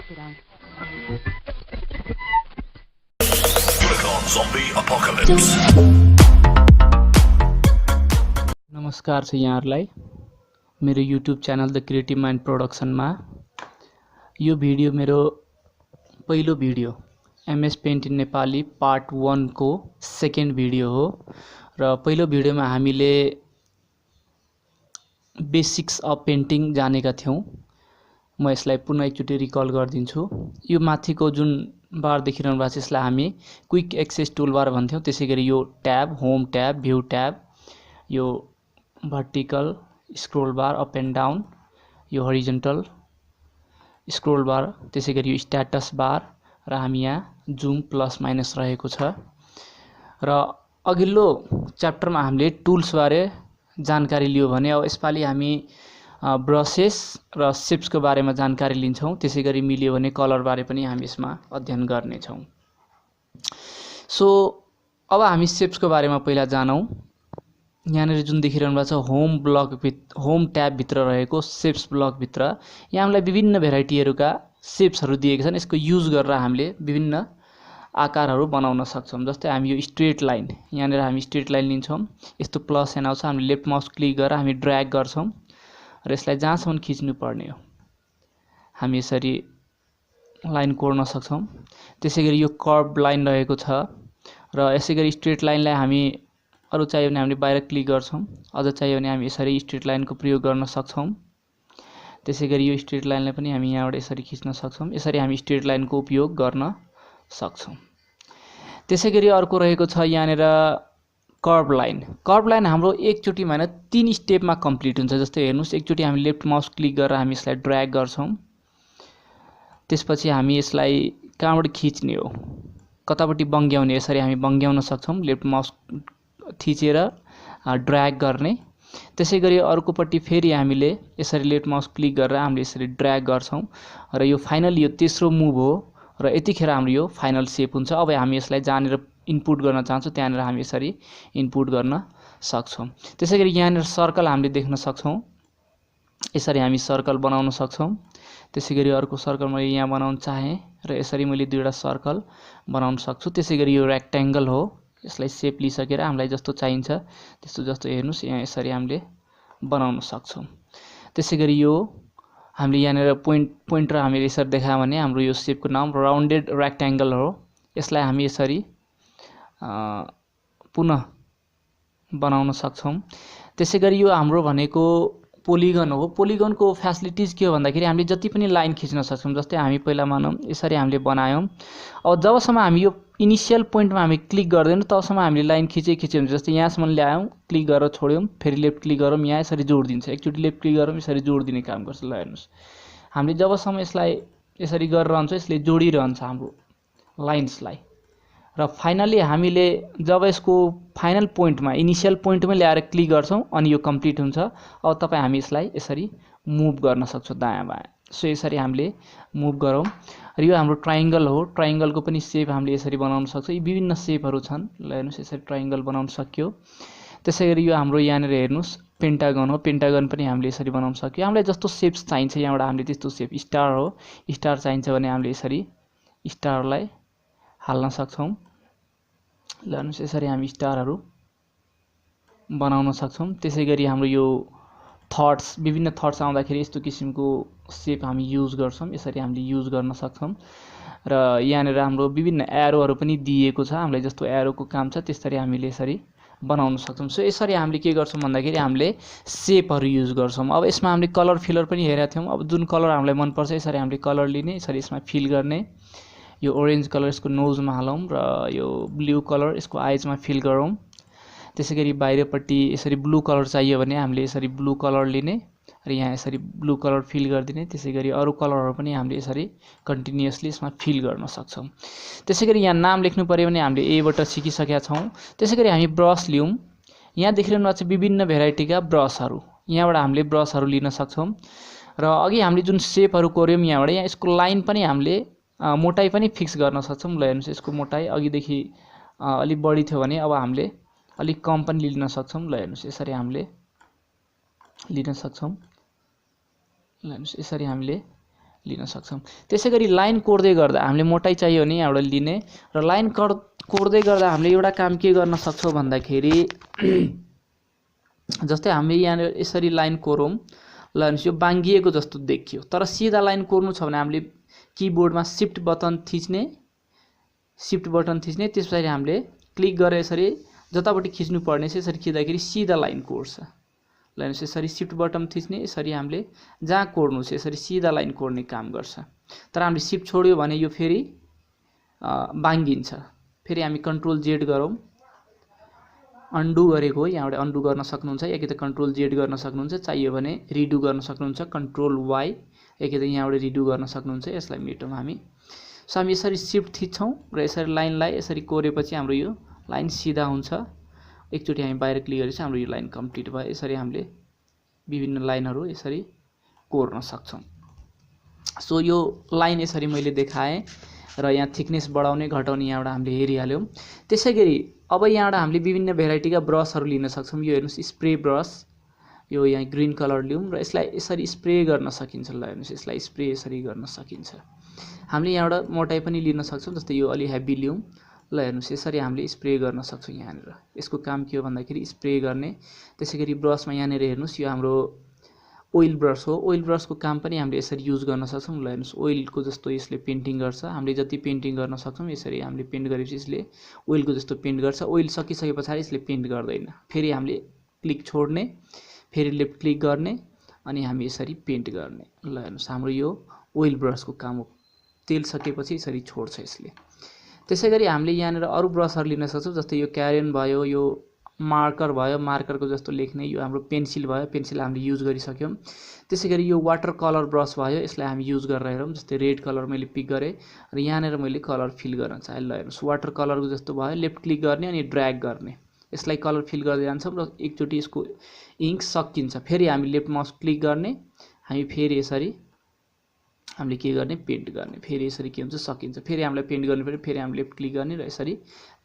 Click on Zombie Apocalypse. नमस्कार छ यहाँहरुलाई मेरो YouTube channel the creative mind प्रोडक्सनमा यो भिडियो मेरो पहिलो video MS paint in Nepali part 1 को सेकेन्ड भिडियो हो र पहिलो भिडियोमा हामीले बेसिक्स अफ पेन्टिङ जानेका थियौं। म यसलाई पुनः एकचोटी रिकल गर्दिन्छु। यो माथिको जुन बार देखिरहनु भएको छ यसलाई हामी क्विक एक्सेस टुलबार भन्थ्यौं। त्यसैगरी यो tab home tab view tab यो vertical scroll bar up and down यो हरिजन्टल स्क्रोल बार त्यसैगरी यो स्ट्याटस बार र हामी यहाँ जुम प्लस माइनस रहेको छ र अघिल्लो च्याप्टरमा हामीले टुल्स बारे जानकारी लियो भने अब यसपालि हामी ब्रसेस र शेप्स को बारेमा जानकारी लिन्छौं। त्यसैगरी मिल्यो भने कलर बारे पनि हामी यसमा अध्ययन गर्ने छौं। सो अब हामी शेप्स को बारेमा पहिला जानौं। यहाँनेर जुन देखिरहनु भएको छ होम ट्याब भित्र रहेको शेप्स ब्लक भित्र यहाँ हामीलाई विभिन्न भेराइटीहरुका शेप्सहरु दिएका छन्। यसको युज गरेर हामीले विभिन्न आकारहरु बनाउन सक्छौं। जस्तै हामी यो स्ट्रेट लाइन यहाँनेर हामी स्ट्रेट लाइन लिन्छौं। यस्तो प्लस एन आउँछ, हामीले लेफ्ट माउस क्लिक गरेर हामी ड्र्याग गर्छौं र यसलाई जहाँसम्म खिच्नु पर्ने हो हामी यसरी लाइन कोर्न सक्छौं। त्यसैगरी यो कर्भ लाइन रहेको छ र यसैगरी स्ट्रेट लाइनलाई हामी अरु चाहियो भने हामीले बाहिर क्लिक गर्छौं। अझ चाहियो भने हामी यसरी स्ट्रेट लाइनको प्रयोग गर्न सक्छौं। त्यसैगरी यो स्ट्रेट लाइनलाई पनि हामी यहाँबाट यसरी खिच्न सक्छौं। यसरी हामी स्ट्रेट लाइनको उपयोग गर्न सक्छौं। त्यसैगरी अर्को रहेको छ यहाँनेर कर्भ लाइन हाम्रो एकचोटीमा हैन 3 स्टेपमा कम्प्लिट हुन्छ। जस्तै हेर्नुस् एकचोटी हामी लेफ्ट माउस क्लिक गरेर हामी यसलाई ड्र्याग गर्छौं। त्यसपछि हामी यसलाई कहाँबाट खिच्ने हो कतापट्टि बङ्ग्याउने यसरी हामी बङ्ग्याउन सक्छौं। लेफ्ट माउस थिचेर ड्र्याग गर्ने। त्यसैगरी अर्कोपट्टि फेरि हामीले यसरी लेफ्ट माउस क्लिक गरेर हामीले यसरी ड्र्याग गर्छौं र यो फाइनल यो तेस्रो मुभ हो र यतिखेर हाम्रो यो फाइनल शेप हुन्छ। अब हामी यसलाई जानेर इनपुट गर्न चाहन्छौं त्यहाँनेर हामी यसरी इनपुट गर्न सक्छौं। त्यसैगरी यहाँनेर सर्कल हामीले देख्न सक्छौं। यसरी हामी सर्कल बनाउन सक्छौं। त्यसैगरी अर्को सर्कल मैले यहाँ बनाउन चाहे र यसरी मैले दुईवटा सर्कल बनाउन सक्छु। त्यसैगरी यो रेक्टेंगल हो। यसलाई शेप लिइसकेर हामीलाई जस्तो चाहिन्छ त्यस्तो जस्तो हेर्नुस् यहाँ यसरी हामीले बनाउन सक्छौं। त्यसैगरी यो हामीले यहाँनेर पोइन्टर हामीले यसरी देखायो भने हाम्रो यो शेपको नाम राउन्डेड रेक्टेंगल हो। यसलाई हामी यसरी पुनः बनाउन सक्छौं। त्यसैगरी यो हाम्रो भनेको पोलिगन हो। पोलिगनको फ्यासिलिटिज के हो भन्दाखेरि हामीले जति पनि लाइन खिच्न सक्छौं। जस्तै हामी पहिला मानौं यसरी हामीले बनायौं। अब जबसम्म हामी यो इनिशियल पोइन्टमा हामी क्लिक गर्दैनौं तबसम्म हामीले लाइन खिचे हुन्छ। जस्तै यहाँसम्म ल्यायौं क्लिक गरेर छोड्यौं फेरि लेफ्ट क्लिक गरौँ यहाँ यसरी जोड्दिन्छ। एकचोटी लेफ्ट क्लिक गरौँ यसरी जोड्दिने काम गर्छ। ल हेर्नुस् हामीले जबसम्म यसलाई यसरी गरिरहन्छ यसले जोडिरहन्छ हाम्रो लाइन्सलाई र फाइनली हामीले जब यसको फाइनल पोइन्टमा इनिशियल पोइन्टमा ल्याएर क्लिक गर्छौं अनि यो कम्प्लिट हुन्छ। अब तपाई हामी यसलाई यसरी मुभ गर्न सक्छौं दायाँ बायाँ। सो यसरी हामीले मुभ गरौँ र यो हाम्रो ट्रायंगल हो। ट्रायंगलको पनि शेप हामीले यसरी बनाउन सक्छौं। यी विभिन्न शेपहरु छन्। ल हेर्नुस् यसरी ट्रायंगल बनाउन सकियो। त्यसैगरी यो हाम्रो यहाँनेर हेर्नुस् पेन्टागन हो। पेन्टागन पनि हामीले यसरी बनाउन सकियो। हामीलाई जस्तो शेप्स चाहिन्छ यहाँबाट हामीले त्यस्तो शेप स्टार हो। स्टार चाहिन्छ भने हामीले यसरी स्टारलाई हाल्न सक्छौं। ल हेर्नुस् यसरी हामी स्टारहरु बनाउन सक्छौं। त्यसैगरी हाम्रो यो थट्स विभिन्न थट्स आउँदाखेरि यस्तो किसिमको शेप हामी युज गर्छौं। यसरी हामीले युज गर्न सक्छौं र यहाँनेर हाम्रो विभिन्न एरोहरु पनि दिएको छ। हामीलाई जस्तो एरोको काम छ त्यसरी हामीले यसरी बनाउन सक्छौं। सो यसरी हामीले के गर्छौं भन्दाखेरि हामीले शेपहरु युज गर्छौं। अब यसमा हामीले कलर फिलर पनि हेरेका थियौं। अब जुन कलर हामीलाई मन पर्छ यसरी हामीले कलर लिने यसरी यसमा फिल गर्ने। यो ऑरेंज कलर यसको नोजमा हालौं र यो ब्लू कलर यसको आइजमा फिल गरौँ। त्यसैगरी बाहिरपट्टि यसरी ब्लू कलर चाहियो भने हामीले यसरी ब्लू कलर लिने र यहाँ यसरी ब्लू कलर फिल गर्दिने। त्यसैगरी अरु कलरहरु पनि हामीले यसरी कन्टिन्युअसली यसमा फिल गर्न सक्छौं। त्यसैगरी यहाँ नाम लेख्नु पर्यो भने हामीले ए बाट सिकिसकेका छौं। त्यसैगरी हामी ब्रश लियौं। यहाँ देखिरहनु भएको छ विभिन्न भेराइटीका ब्रशहरु। यहाँबाट हामीले ब्रशहरु लिन सक्छौं र अघि हामीले जुन शेपहरु कोर्यौं यहाँबाट यहाँ यसको लाइन पनि हामीले मोटाई पनि फिक्स गर्न सक्छौं। ल हेर्नुस् यसको मोटाई अघिदेखि अलि बढी थियो भने अब हामीले अलि कम पनि लिन सक्छौं। ल हेर्नुस् यसरी हामीले लिन सक्छौं। ल हेर्नुस् यसरी हामीले लिन सक्छौँ। त्यसै गरी लाइन कोर्दै गर्दा हामीले मोटाइ चाहियो भने यहाँबाट लिने र लाइन कोर्दै गर्दा हामीले एउटा काम के गर्न सक्छौँ भन्दाखेरि जस्तै हामी यहाँ यसरी लाइन कोरौँ ल यो बाङ्गिएको जस्तो देखियो, तर सिधा लाइन कोर्नु छ भने हामीले किबोर्डमा शिफ्ट बटन थिच्ने त्यस पछाडि हामीले क्लिक गरेर यसरी जतापट्टि खिच्नु पर्ने छ यसरी खिच्दाखेरि सिधा लाइन कोर्छ। ल यसरी शिफ्ट बटन थिच्ने यसरी हामीले जहाँ कोर्नु छ यसरी सिधा लाइन कोर्ने काम गर्छ। तर हामीले शिफ्ट छोड्यो भने यो फेरि बाङ्गिन्छ। फेरि हामी कन्ट्रोल जेड गरौँ, अन्डु गरेको हो, यहाँबाट अन्डु गर्न सक्नुहुन्छ या कि त कन्ट्रोल जेड गर्न सक्नुहुन्छ, चाहियो भने रिडु गर्न सक्नुहुन्छ कन्ट्रोल वाई, या कि त यहाँबाट रिडु गर्न सक्नुहुन्छ। यसलाई मेटौँ हामी। सो हामी यसरी शिफ्ट थिच्छौँ र यसरी लाइनलाई यसरी कोरेपछि हाम्रो यो लाइन सिधा हुन्छ। एकचोटि हामी बाहिर क्लिक गरेपछि हाम्रो यो लाइन कम्प्लिट भयो। यसरी हामीले विभिन्न लाइनहरू यसरी कोर्न सक्छौँ। सो यो लाइन यसरी मैले देखाएँ र यहाँ थिकनेस बढाउने घटाउने यहाँबाट हामीले हेरिहाल्यौँ। त्यसै गरी अब यहाँबाट हामीले विभिन्न भेराइटीका ब्रसहरू लिन सक्छौँ। यो हेर्नुहोस् स्प्रे ब्रस, यो यहाँ ग्रीन कलर लिउँ र यसलाई यसरी स्प्रे गर्न सकिन्छ। ल हेर्नुहोस् यसलाई स्प्रे यसरी गर्न सकिन्छ। हामीले यहाँबाट मोटाइ पनि लिन सक्छौँ, जस्तै यो अलि हेभी लिउँ। ल हेर्नुहोस् यसरी हामीले स्प्रे गर्न सक्छौँ यहाँनिर। यसको काम के हो भन्दाखेरि स्प्रे गर्ने। त्यसै गरी ब्रसमा यहाँनिर हेर्नुहोस् यो हाम्रो ओइल ब्रस हो। ओइल ब्रसको काम पनि हामीले यसरी युज गर्न सक्छौँ। ल हेर्नुहोस् ओइलको जस्तो यसले पेन्टिङ गर्छ। हामीले जति पेन्टिङ गर्न सक्छौँ यसरी हामीले पेन्ट गरेपछि यसले ओइलको जस्तो पेन्ट गर्छ। ओइल सकिसके पछाडि यसले पेन्ट गर्दैन। फेरि हामीले क्लिक छोड्ने, फेरि लेफ्ट क्लिक गर्ने अनि हामी यसरी पेन्ट गर्ने। ल हेर्नुहोस् हाम्रो यो ओइल ब्रसको काम हो। तेल सकेपछि यसरी छोड्छ यसले। त्यसै गरी हामीले यहाँनिर अरू ब्रसहरू लिन सक्छौँ, जस्तै यो क्यारेन भयो, यो मार्कर भयो, मार्करको जस्तो लेख्ने, यो हाम्रो पेन्सिल भयो, पेन्सिल हामीले युज गरिसक्यौँ। त्यसै गरी यो वाटर कलर ब्रस भयो, यसलाई हामी युज गरेर हेरौँ। जस्तै रेड कलर मैले पिक गरेँ र यहाँनिर मैले कलर फिल गर्न चाहेँ। ल हेर्नुहोस् वाटर कलरको जस्तो भयो, लेफ्ट क्लिक गर्ने अनि ड्र्याग गर्ने, यसलाई कलर फिल गर्दै जान्छौँ र एकचोटि यसको इङ्क सकिन्छ। फेरि हामी लेफ्ट माउस क्लिक गर्ने, हामी फेरि यसरी हामीले के गर्ने पेन्ट गर्ने, फेरि यसरी के हुन्छ सकिन्छ। फेरि हामीलाई पेन्ट गर्नु पऱ्यो, फेरि हामी लेफ्ट क्लिक गर्ने र यसरी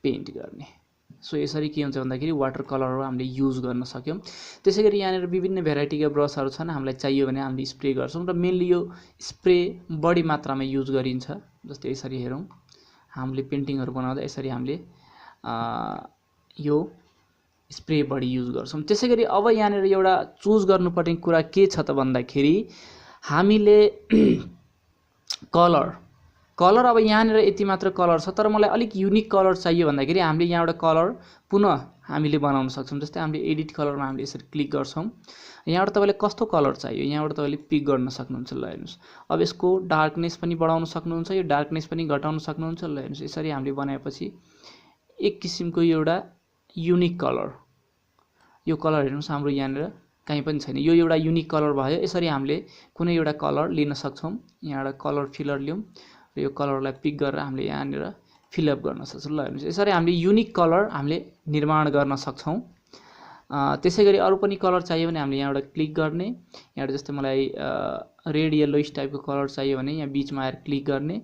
पेन्ट गर्ने। सो यसरी के हुन्छ भन्दाखेरि वाटर कलरहरू हामीले युज गर्न सक्यौँ। त्यसै गरी यहाँनिर विभिन्न भेराइटीका ब्रसहरू छन्। हामीलाई चाहियो भने हामीले स्प्रे गर्छौँ र मेनली यो स्प्रे बढी मात्रामा युज गरिन्छ। जस्तै यसरी हेरौँ, हामीले पेन्टिङहरू बनाउँदा यसरी हामीले यो स्प्रे बढी युज गर्छौँ। त्यसै गरी अब यहाँनिर एउटा चुज गर्नुपर्ने कुरा के छ त भन्दाखेरि हामीले कलर अब यहाँनिर यति मात्र कलर छ, तर मलाई अलिक युनिक कलर चाहियो भन्दाखेरि हामीले यहाँबाट कलर पुनः हामीले बनाउन सक्छौँ। जस्तै हामीले एडिट कलरमा हामीले यसरी क्लिक गर्छौँ। यहाँबाट तपाईँलाई कस्तो कलर चाहियो यहाँबाट तपाईँले पिक गर्न सक्नुहुन्छ। ल हेर्नुहोस् अब यसको डार्कनेस पनि बढाउन सक्नुहुन्छ, यो डार्कनेस पनि घटाउन सक्नुहुन्छ। ल हेर्नुहोस् यसरी हामीले बनाएपछि एक किसिमको एउटा युनिक कलर, यो कलर हेर्नुहोस् हाम्रो यहाँनिर कहीँ पनि छैन, यो एउटा युनिक कलर भयो। यसरी हामीले कुनै एउटा कलर लिन सक्छौँ। यहाँबाट कलर फिलर लिउँ र यो कलरलाई पिक गरेर हामीले यहाँनिर फिलअप गर्न सक्छौँ। ल हेर्नुहोस् यसरी हामीले युनिक कलर हामीले निर्माण गर्न सक्छौँ। त्यसै गरी अरू पनि कलर चाहियो भने हामीले यहाँबाट क्लिक गर्ने, यहाँबाट जस्तै मलाई रेड येल्लोइस टाइपको कलर चाहियो भने यहाँ बिचमा आएर क्लिक गर्ने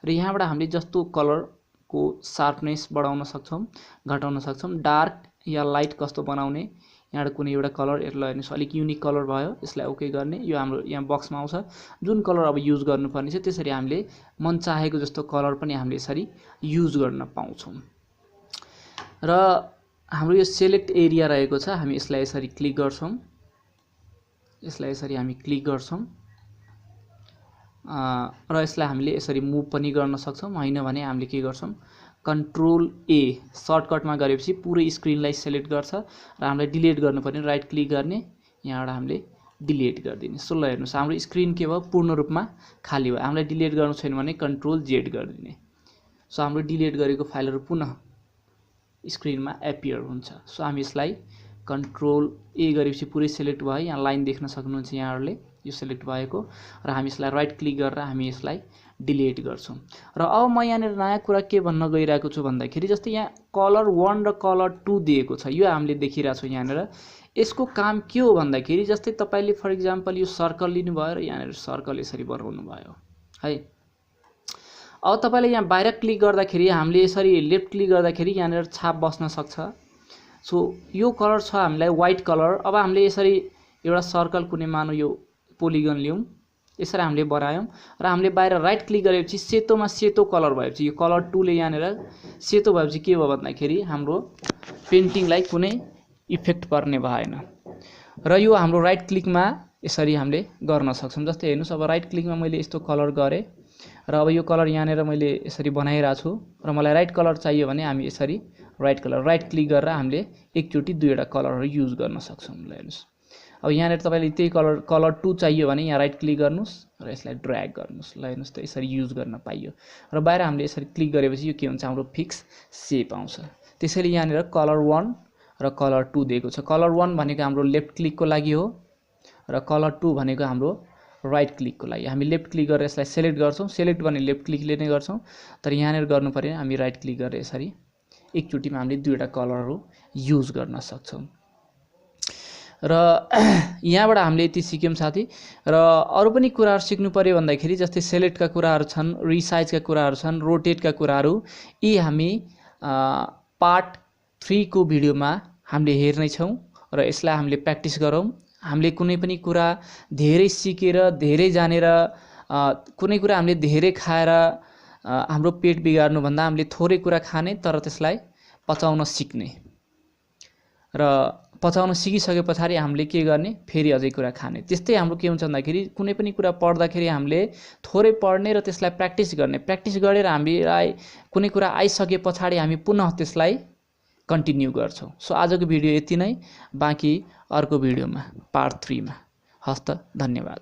र यहाँबाट हामीले जस्तो कलरको सार्पनेस बढाउन सक्छौँ, घटाउन सक्छौँ, डार्क या लाइट कस्तो बनाउने, यहाँबाट कुनै एउटा कलर यसलाई हेर्नुहोस् अलिक युनिक कलर भयो, यसलाई ओके गर्ने। यो हाम्रो यहाँ बक्समा आउँछ जुन कलर अब युज गर्नुपर्ने छ। त्यसरी हामीले मन चाहेको जस्तो कलर पनि हामीले यसरी युज गर्न पाउँछौँ। र हाम्रो यो सेलेक्ट एरिया रहेको छ, हामी यसलाई यसरी क्लिक गर्छौँ, यसलाई यसरी हामी क्लिक गर्छौँ र यसलाई हामीले यसरी मुभ पनि गर्न सक्छौँ। होइन भने हामीले के गर्छौँ कन्ट्रोल ए सर्टकटमा गरेपछि पुरै स्क्रिनलाई सेलेक्ट गर्छ र हामीलाई डिलिट गर्नुपर्ने राइट क्लिक गर्ने, यहाँबाट हामीले डिलिट गरिदिने। सो ल हेर्नुहोस् हाम्रो स्क्रिन के भयो पूर्ण रूपमा खाली भयो। हामीलाई डिलिट गर्नु छैन भने कन्ट्रोल जेड गरिदिने। सो हाम्रो डिलिट गरेको फाइलहरू पुनः स्क्रिनमा एपियर हुन्छ। सो हामी यसलाई कन्ट्रोल ए गरेपछि पुरै सेलेक्ट भयो, यहाँ लाइन देख्न सक्नुहुन्छ यहाँहरूले यो सेलेक्ट भएको, र हामी यसलाई राइट क्लिक गरेर हामी यसलाई डिलिट गर्छौँ। र अब म यहाँनिर नयाँ कुरा के भन्न गइरहेको छु भन्दाखेरि जस्तै यहाँ कलर 1 र कलर 2 दिएको छ, यो हामीले देखिरहेछौँ यहाँनिर। यसको काम के हो भन्दाखेरि जस्तै तपाईँले फर इक्जाम्पल यो सर्कल लिनुभयो र यहाँनिर सर्कल यसरी बनाउनु भयो है। अब तपाईँले यहाँ बाहिर क्लिक गर्दाखेरि हामीले यसरी लेफ्ट क्लिक गर्दाखेरि यहाँनिर छाप बस्न सक्छ। सो यो कलर छ हामीलाई वाइट कलर। अब हामीले यसरी एउटा सर्कल कुनै मानौँ यो पोलिगन लिउँ, यसरी हामीले बनायौं र हामीले बाहिर राइट क्लिक गरेपछि सेतोमा सेतो कलर भएपछि यो कलर टुलले यहाँनिर सेतो भएपछि के भयो भन्दाखेरि हाम्रो पेन्टिङलाई कुनै इफेक्ट पर्ने भएन र यो हाम्रो राइट क्लिकमा यसरी हामीले गर्न सक्छौं। जस्तै हेर्नुस् अब राइट क्लिकमा मैले यस्तो कलर गरे र अब यो कलर यहाँनिर मैले यसरी बनाइरहेको छु र मलाई राइट कलर चाहियो भने हामी यसरी राइट क्लिक गरेर हामीले एकचोटी दुईवटा कलरहरु युज गर्न सक्छौं। ल हेर्नुस् अब यहाँनिर तपाईले त्यही कलर 2 चाहियो भने यहाँ राइट क्लिक गर्नुस् र यसलाई ड्र्याग गर्नुस्। ल हेर्नुस् त यसरी युज गर्न पाइयो र बाहिर हामीले यसरी क्लिक गरेपछि यो के हुन्छ हाम्रो फिक्स शेप आउँछ। त्यसैले यहाँनिर कलर 1 र कलर 2 दिएको छ। कलर 1 भनेको हाम्रो लेफ्ट क्लिकको लागि हो र कलर 2 भनेको हाम्रो राइट क्लिकको लागि। हामी लेफ्ट क्लिक गरेर यसलाई सिलेक्ट गर्छौं, सिलेक्ट भने लेफ्ट क्लिकले नै गर्छौं, तर यहाँनिर गर्नु पर्यो हामी राइट क्लिक गरेर यसरी एकचोटीमा हामीले दुईवटा कलरहरु युज गर्न सक्छौं। र यहाँबाट हामीले यति सिक्यौं साथी र अरु पनि कुराहरु सिक्नु पर्यो भन्दाखेरि जस्तै सेलेक्टका कुराहरु छन्, रिसाइजका कुराहरु छन्, रोटेटका कुराहरु यी हामी पार्ट 3 को भिडियोमा हामीले हेर्ने छौं र यसलाई हामीले प्र्याक्टिस गरौं। हामीले कुनै पनि कुरा धेरै सिकेर धेरै जानेर कुनै कुरा हामीले धेरै खाएर हाम्रो पेट बिगार्नु भन्दा हामीले थोरै कुरा खाने तर त्यसलाई पचाउन सिक्ने र पचाउन सिकिसकेपछि हामीले के गर्ने फेरि अझै कुरा खाने। त्यस्तै हाम्रो के हुन्छ भन्दाखेरि कुनै पनि कुरा पढ्दाखेरि हामीले थोरै पढ्ने र त्यसलाई प्र्याक्टिस गर्ने। प्र्याक्टिस गरेर हामीलाई कुनै कुरा आइसकेपछि हामी पुनः त्यसलाई कन्टिन्यू गर्छौं। सो आजको भिडियो यति नै, बाँकी अर्को भिडियोमा पार्ट 3 मा। हस्त धन्यवाद।